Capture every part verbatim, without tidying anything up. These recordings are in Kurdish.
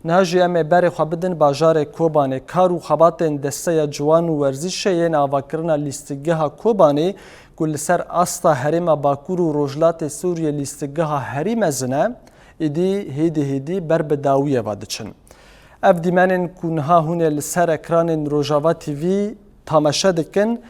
Niha jî em ê berê xwe bidin bajarê Kobanê. Kar û xebatên Desteya Ciwan û Werzîşê yên avakirina lîstikgeha Kobanê ku li ser asta herêma Bakur û Rojhilatê Sûriyê lîstikgeha herî mezin e, êdî hêdî hêdî ber bi dawiyê ve diçin. Ev dîmenên ku niha hûn ê li ser ekranên Rojava T V tamaşe dikin,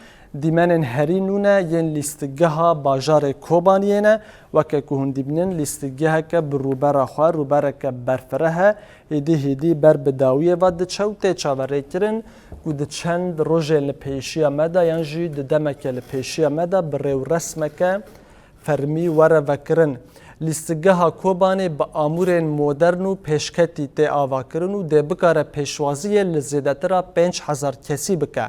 dîmenên herî nû ne yên lîstikgeha bajarê Kobaniyê ne. Weke ku hûn dibînin, lîstikgeheke bi rûbera xwe, rûbereke berfireh e, hêdî hêdî ber bi dawiyê ve diçe û tê çaverêkirin ku di çend rojên li pêşiya me de yan jî di demeke li pêşiya me de bi rêwresmeke fermî were vekirin. Lîstikgeha Kobanê bi amûrên modern û pêşketî tê avakirin û dê bikare pêşwaziyê li zêdetira pênc hezar kesî bike.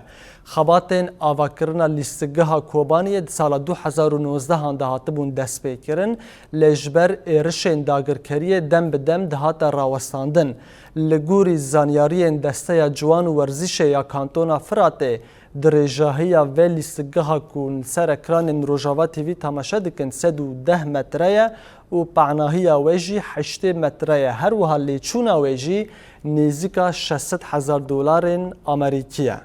Xebatên avakirina lîstikgeha Kobaniyê di sala du hezar û nozdehan de hatibûn destpêkirin, lê ji ber êrişên dagirkeriyê dem bi dem dihate rawestandin. Li gorî zanyariyên Desteya Ciwan û Werzîşê ya Kantona Firatê, dirêjahiya vê lîstikgeha ku li ser ekranên Rojava T V tamaşe dikin sed û deh metre ye û panahiya wê jî heştê metre ye. Her wiha lêçûna wê jî nêzîka şeş sed hezar dolarên Amerîkî ye.